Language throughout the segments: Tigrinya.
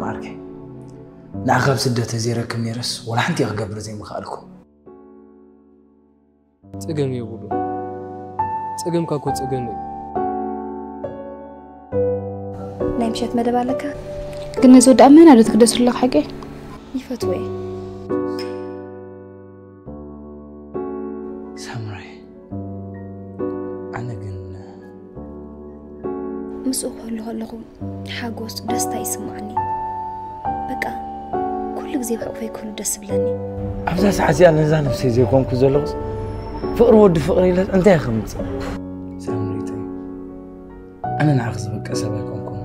ዓርከይ፣ ንዓኻ ኣብ ስደት ተዘይረክብ ነይረስ፣ ወላ ሓንቲ ክገብር ዘይምኽኣልኩ። ጸገም የብሉ። ጸገምካ እኮ ጸገም እዩ። ናይ ምሸት መደብ ኣለካ? ግን ነዚ ወዲ ኣመና ዶ ትግደስሉ ኣለኻ ሓቂ? ይፈትዎ እየ። ሳምራይ፣ ኣነ ግን ምስኡ ክህሉ ከለኹ ሓጎስ፣ ደስታ ይስምዓኒ። በቃ ኩሉ ግዜ ኣብ ሕቑፈይ ክህሉ ደስ ዝብለኒ። ኣብዛ ሰዓት እዚኣ ነዛ ነብሰይ ዘይኮንኩ ዘለኹስ፣ ፍቕሪ ወዲ ፍቕሪ ኢለ እንታይ ከምጽእ? ሳምሪተይ፣ ኣነ ንዓኺ ዝበቅዕ ሰብ ኣይኮንኩን።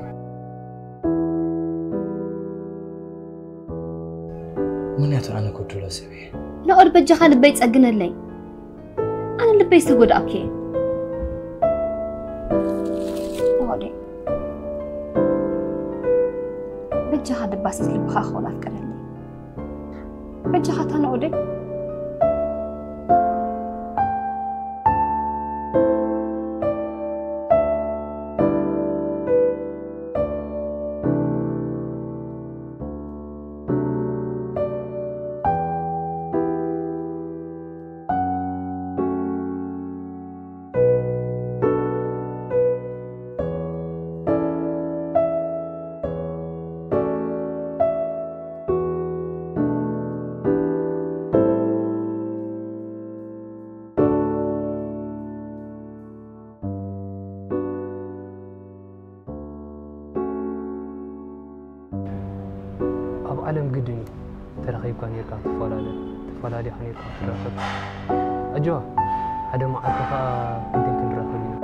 ምኽንያቱ ኣነ ጎደሎ ሰብ እየ። ናኦድ፣ በጃኻ ልበይ ጸግነለይ። ኣነ ልበይ ዝተጎድኣኩ እየ። ናኦደይ፣ በጃኻ ደባሲት ልብኻ ክኸውን ኣፍቀደለይ። በጃኻ እታ ናኦደይ። ኣብ ዓለም ግድን እዩ ተረኺብካ ኔርካ ትፈላለ፣ ተፈላለኻ ኔርካ ትራኸብ። ኣጆኻ፣ ሓደ መዓልቲ ኸኣ ግድን ክንራኸብ ኢና።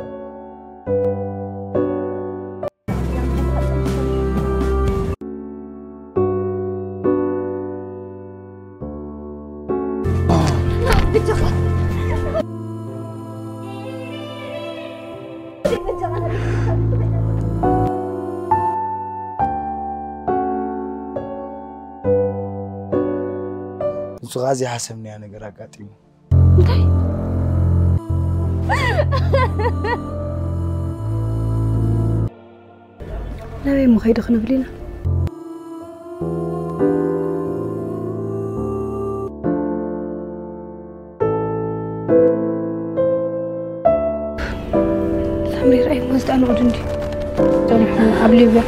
ንሱ ኸኣ ዘይሓሰብናዮ ነገር ኣጋጢሙ። እንታይ? ናበይ እሞ ከይዱ ክንብል ኢና? ሳምሪ፣ ርኣይ እሞ ዝጠንቑ ድንዲ ጸኒሑ ኣብ ሊብያ።